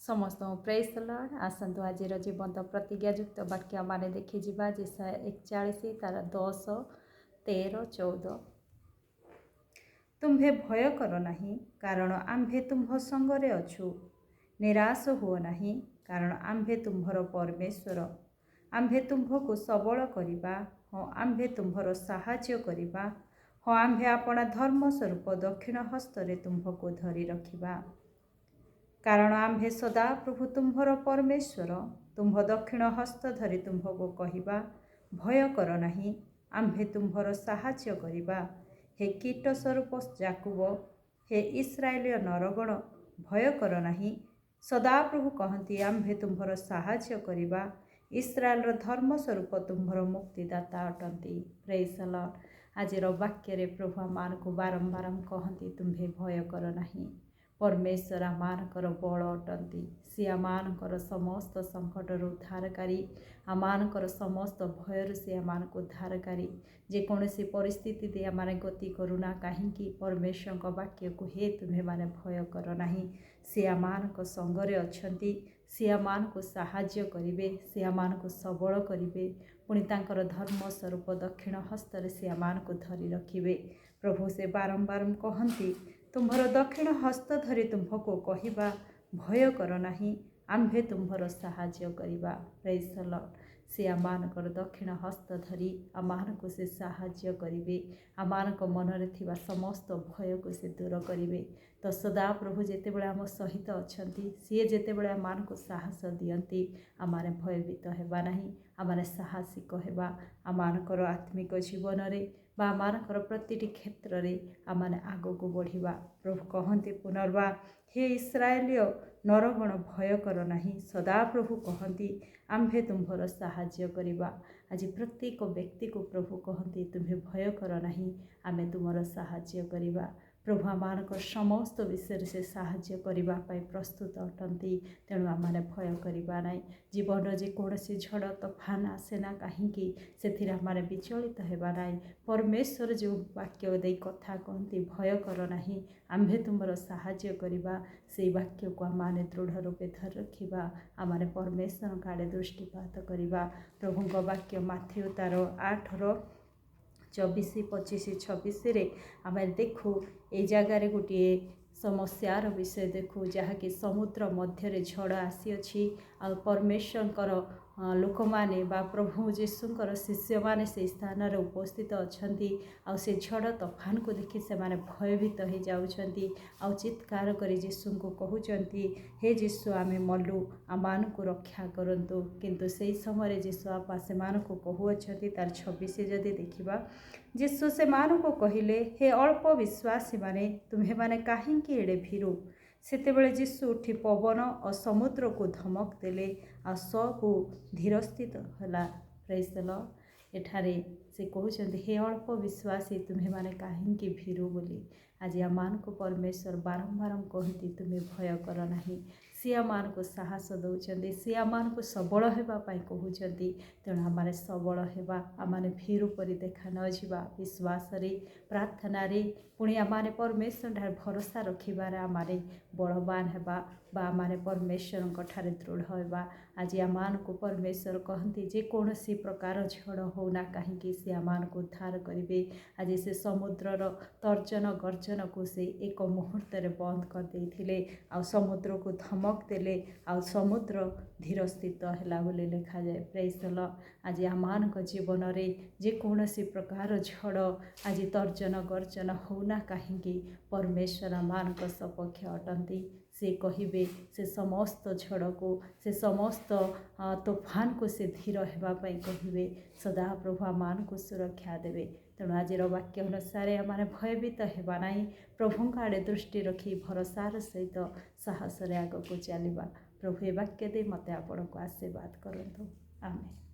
ସମସ୍ତଙ୍କୁ ପ୍ରେଜ୍ ଲର୍ଡ଼। ଆସନ୍ତୁ, ଆଜିର ଜୀବନ୍ତ ପ୍ରତିଜ୍ଞାଯୁକ୍ତ ବାକ୍ୟ ମାନେ ଦେଖିଯିବା। ଯିଶାଇୟ 41 ତାର 10, 13, 14। ତୁମ୍ଭେ ଭୟ କର ନାହିଁ, କାରଣ ଆମ୍ଭେ ତୁମ୍ଭ ସଙ୍ଗରେ ଅଛୁ। ନିରାଶ ହୁଅ ନାହିଁ, କାରଣ ଆମ୍ଭେ ତୁମ୍ଭର ପରମେଶ୍ୱର। ଆମ୍ଭେ ତୁମ୍ଭକୁ ସବଳ କରିବା, ହଁ, ଆମ୍ଭେ ତୁମ୍ଭର ସାହାଯ୍ୟ କରିବା, ହଁ, ଆମ୍ଭେ ଆପଣା ଧର୍ମ ସ୍ୱରୂପ ଦକ୍ଷିଣ ହସ୍ତରେ ତୁମ୍ଭକୁ ଧରି ରଖିବା। କାରଣ ଆମ୍ଭେ ସଦାପ୍ରଭୁ ତୁମ୍ଭର ପରମେଶ୍ୱର, ତୁମ୍ଭ ଦକ୍ଷିଣ ହସ୍ତ ଧରି ତୁମ୍ଭକୁ କହିବା, ଭୟ କର ନାହିଁ, ଆମ୍ଭେ ତୁମ୍ଭର ସାହାଯ୍ୟ କରିବା। ହେ କୀଟ ସ୍ୱରୂପ ଯାକୁବ, ହେ ଇସ୍ରାଏଲୀୟ ନରଗଣ, ଭୟ କର ନାହିଁ। ସଦାପ୍ରଭୁ କହନ୍ତି, ଆମ୍ଭେ ତୁମ୍ଭର ସାହାଯ୍ୟ କରିବା, ଇସ୍ରାଏଲର ଧର୍ମ ସ୍ୱରୂପ ତୁମ୍ଭର ମୁକ୍ତିଦାତା ଅଟନ୍ତି। ପ୍ରେଜ୍ ଲର୍ଡ଼। ଆଜିର ବାକ୍ୟରେ ପ୍ରଭୁ ଆମମାନଙ୍କୁ ବାରମ୍ବାର କହନ୍ତି, ତୁମ୍ଭେ ଭୟ କର ନାହିଁ। ପରମେଶ୍ୱର ଆମମାନଙ୍କର ବଳ ଅଟନ୍ତି। ସିଏ ଆମମାନଙ୍କର ସମସ୍ତ ସଙ୍କଟରୁ ଉଦ୍ଧାରକାରୀ। ଆମମାନଙ୍କର ସମସ୍ତ ଭୟରୁ ସେ ଆମମାନଙ୍କୁ ଉଦ୍ଧାରକାରୀ। ଯେକୌଣସି ପରିସ୍ଥିତି ଦେଇ ଆମମାନେ ଗତି କରୁନା କାହିଁକି, ପରମେଶ୍ୱରଙ୍କ ବାକ୍ୟକୁ ହେ, ତୁମ୍ଭେମାନେ ଭୟ କର ନାହିଁ। ସେ ଆମମାନଙ୍କ ସଙ୍ଗରେ ଅଛନ୍ତି। ସେ ଆମମାନଙ୍କୁ ସାହାଯ୍ୟ କରିବେ। ସେ ଆମମାନଙ୍କୁ ସବଳ କରିବେ। ପୁଣି ତାଙ୍କର ଧର୍ମ ସ୍ୱରୂପ ଦକ୍ଷିଣ ହସ୍ତରେ ସେ ଆମମାନଙ୍କୁ ଧରି ରଖିବେ। ପ୍ରଭୁ ସେ ବାରମ୍ବାର କହନ୍ତି, ତୁମ୍ଭର ଦକ୍ଷିଣ ହସ୍ତ ଧରି ତୁମ୍ଭକୁ କହିବା, ଭୟ କର ନାହିଁ, ଆମ୍ଭେ ତୁମ୍ଭର ସାହାଯ୍ୟ କରିବା। ପ୍ରେଜ୍ ଲର୍ଡ଼। ସେ ଆମମାନଙ୍କର ଦକ୍ଷିଣ ହସ୍ତ ଧରି ଆମମାନଙ୍କୁ ସେ ସାହାଯ୍ୟ କରିବେ। ଆମମାନଙ୍କ ମନରେ ଥିବା ସମସ୍ତ ଭୟକୁ ସେ ଦୂର କରିବେ। ତ ସଦାପ୍ରଭୁ ଯେତେବେଳେ ଆମ ସହିତ ଅଛନ୍ତି, ସିଏ ଯେତେବେଳେ ଆମମାନଙ୍କୁ ସାହସ ଦିଅନ୍ତି, ଆମମାନେ ଭୟଭୀତ ହେବା ନାହିଁ, ଆମମାନେ ସାହସିକ ହେବା। ଆମମାନଙ୍କର ଆତ୍ମିକ ଜୀବନରେ ବା ଆମମାନଙ୍କର ପ୍ରତିଟି କ୍ଷେତ୍ରରେ ଆମମାନେ ଆଗକୁ ବଢ଼ିବା। ପ୍ରଭୁ କହନ୍ତି ପୁନର୍ବାର, ହେ ଇସ୍ରାଏଲୀୟ ନରଗଣ, ଭୟ କର ନାହିଁ। ସଦାପ୍ରଭୁ କହନ୍ତି, ଆମ୍ଭେ ତୁମ୍ଭର ସାହାଯ୍ୟ କରିବା। ଆଜି ପ୍ରତ୍ୟେକ ବ୍ୟକ୍ତିକୁ ପ୍ରଭୁ କହନ୍ତି, ତୁମ୍ଭେ ଭୟ କର ନାହିଁ, ଆମେ ତୁମର ସାହାଯ୍ୟ କରିବା। ପ୍ରଭୁ ଆମମାନଙ୍କ ସମସ୍ତ ବିଷୟରେ ସେ ସାହାଯ୍ୟ କରିବା ପାଇଁ ପ୍ରସ୍ତୁତ ଅଟନ୍ତି। ତେଣୁ ଆମମାନେ ଭୟ କରିବା ନାହିଁ। ଜୀବନର ଯେକୌଣସି ଝଡ଼ ତୋଫାନ ଆସେ ନା କାହିଁକି, ସେଥିରେ ଆମମାନେ ବିଚଳିତ ହେବା ନାହିଁ। ପରମେଶ୍ୱର ଯେଉଁ ବାକ୍ୟ ଦେଇ କଥା କହନ୍ତି, ଭୟ କର ନାହିଁ, ଆମ୍ଭେ ତୁମର ସାହାଯ୍ୟ କରିବା, ସେଇ ବାକ୍ୟକୁ ଆମମାନେ ଦୃଢ଼ ରୂପେ ଧରି ରଖିବା। ଆମମାନେ ପରମେଶ୍ୱରଙ୍କ ଆଡ଼େ ଦୃଷ୍ଟିପାତ କରିବା। ପ୍ରଭୁଙ୍କ ବାକ୍ୟ ମାଥିଉ ତାର 8ର 24, 25, 26ରେ ଆମେ ଦେଖୁ, ଏଇ ଜାଗାରେ ଗୋଟିଏ ସମସ୍ୟାର ବିଷୟ ଦେଖୁ, ଯାହାକି ସମୁଦ୍ର ମଧ୍ୟରେ ଝଡ଼ ଆସିଅଛି ଆଉ ପରମେଶ୍ୱରଙ୍କର ଲୋକମାନେ ବା ପ୍ରଭୁ ଯୀଶୁଙ୍କର ଶିଷ୍ୟମାନେ ସେଇ ସ୍ଥାନରେ ଉପସ୍ଥିତ ଅଛନ୍ତି। ଆଉ ସେ ଝଡ଼ ତୋଫାନକୁ ଦେଖି ସେମାନେ ଭୟଭୀତ ହେଇଯାଉଛନ୍ତି ଆଉ ଚିତ୍କାର କରି ଯୀଶୁଙ୍କୁ କହୁଛନ୍ତି, ହେ ଯୀଶୁ, ଆମେ ମଲୁ, ଆମମାନଙ୍କୁ ରକ୍ଷା କରନ୍ତୁ। କିନ୍ତୁ ସେଇ ସମୟରେ ଯୀଶୁ ଆପା ସେମାନଙ୍କୁ କହୁଅଛନ୍ତି, ତାର 26 ଯଦି ଦେଖିବା, ଯୀଶୁ ସେମାନଙ୍କୁ କହିଲେ, ହେ ଅଳ୍ପ ବିଶ୍ୱାସୀମାନେ, ତୁମ୍ଭେମାନେ କାହିଁକି ଏଡ଼େ ଭୀରୁ? ସେତେବେଳେ ଯୀଶୁ ଉଠି ପବନ ଓ ସମୁଦ୍ରକୁ ଧମକ ଦେଲେ ଆଉ ସବୁ ଧୀରସ୍ଥିତ ହେଲା। ପ୍ରେଜ୍ ଲର୍ଡ଼। ଏଠାରେ ସେ କହୁଛନ୍ତି, ହେ ଅଳ୍ପ ବିଶ୍ୱାସୀ, ତୁମ୍ଭେମାନେ କାହିଁକି ଭୀରୁ ବୋଲି। ଆଜି ଆମମାନଙ୍କୁ ପରମେଶ୍ୱର ବାରମ୍ବାର କହନ୍ତି, ତୁମେ ଭୟ କର ନାହିଁ। ସିଏ ଆମମାନଙ୍କୁ ସାହସ ଦେଉଛନ୍ତି। ସିଏ ଆମମାନଙ୍କୁ ସବଳ ହେବା ପାଇଁ କହୁଛନ୍ତି। ତେଣୁ ଆମମାନେ ସବଳ ହେବା, ଆମମାନେ ଭୀରୁ ପରି ଦେଖା ନ ଯିବା। ବିଶ୍ୱାସରେ, ପ୍ରାର୍ଥନାରେ, ପୁଣି ଆମମାନେ ପରମେଶ୍ୱରଠାରେ ଭରସା ରଖିବାରେ ଆମମାନେ ବଳବାନ ହେବା ବା ଆମମାନେ ପରମେଶ୍ୱରଙ୍କ ଠାରେ ଦୃଢ଼ ହେବା। ଆଜି ଆମମାନଙ୍କୁ ପରମେଶ୍ୱର କହନ୍ତି, ଯେକୌଣସି ପ୍ରକାର ଝଡ଼ ହେଉନା କାହିଁକି, ସେ ଆମମାନଙ୍କୁ ଉଦ୍ଧାର କରିବେ। ଆଜି ସେ ସମୁଦ୍ରର ତର୍ଜନ ଗର୍ଜନକୁ ସେ ଏକ ମୁହୂର୍ତ୍ତରେ ବନ୍ଦ କରିଦେଇଥିଲେ ଆଉ ସମୁଦ୍ରକୁ ଧମକ ଦେଲେ ଆଉ ସମୁଦ୍ର ଧୀର ସ୍ଥିତ ହେଲା ବୋଲି ଲେଖାଯାଏ। ପ୍ରେଜ୍ ଲର୍ଡ଼। ଆଜି ଆମମାନଙ୍କ ଜୀବନରେ ଯେକୌଣସି ପ୍ରକାର ଝଡ଼ ଆଜି ତର୍ଜନ ଗର୍ଜନ ହେଉନା କାହିଁକି, ପରମେଶ୍ୱର ଆମମାନଙ୍କ ସପକ୍ଷ ଅଟନ୍ତି। ସେ କହିବେ, ସେ ସମସ୍ତ ଝଡ଼କୁ, ସେ ସମସ୍ତ ତୋଫାନକୁ ସେ ଧୀର ହେବା ପାଇଁ କହିବେ। ସଦାପ୍ରଭୁ ଆମମାନଙ୍କୁ ସୁରକ୍ଷା ଦେବେ। ତେଣୁ ଆଜିର ବାକ୍ୟ ଅନୁସାରେ ଆମମାନେ ଭୟଭୀତ ହେବା ନାହିଁ। ପ୍ରଭୁଙ୍କ ଆଡ଼େ ଦୃଷ୍ଟି ରଖି ଭରସାର ସହିତ ସାହସରେ ଆଗକୁ ଚାଲିବା। ପ୍ରଭୁ ଏ ବାକ୍ୟ ଦେଇ ମୋତେ ଆପଣଙ୍କୁ ଆଶୀର୍ବାଦ କରନ୍ତୁ। ଆମେନ୍।